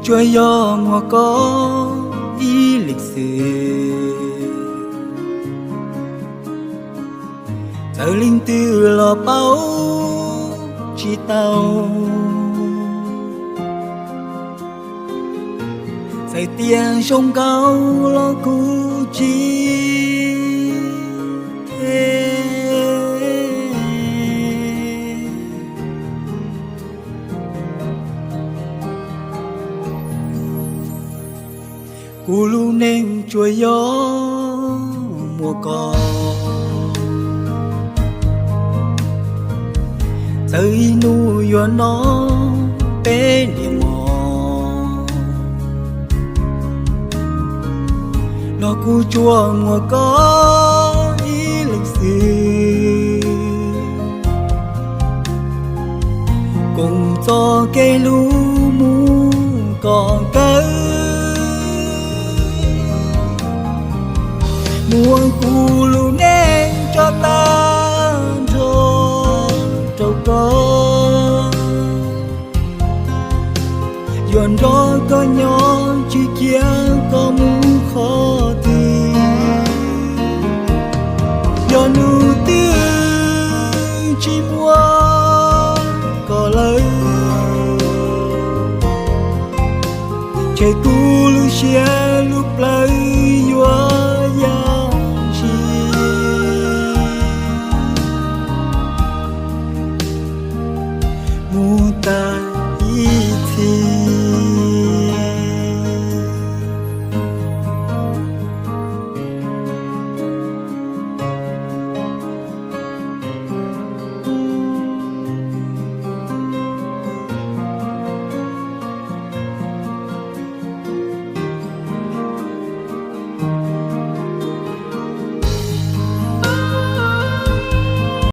Tsuas yog muaj koj ib leeg xwb, txawm leej twg los paub tsis tau. Txawm tias zoo nkauj los kuj tsis them. Kuv lub neej tsuas yog muaj koj, txawm ib hnub yuav noj peb niam mov los kuj tsuas muaj koj ib leeg xwb. Koom txoj kev hlub mus kom kawg, muab kuv lub neej tso tag nrho rau koj. Yuav nrog koj nyob tsis cia koj mus qhov twg. Yog hnub twg tsis muaj koj lawm, ces kuv lub siab lub plawv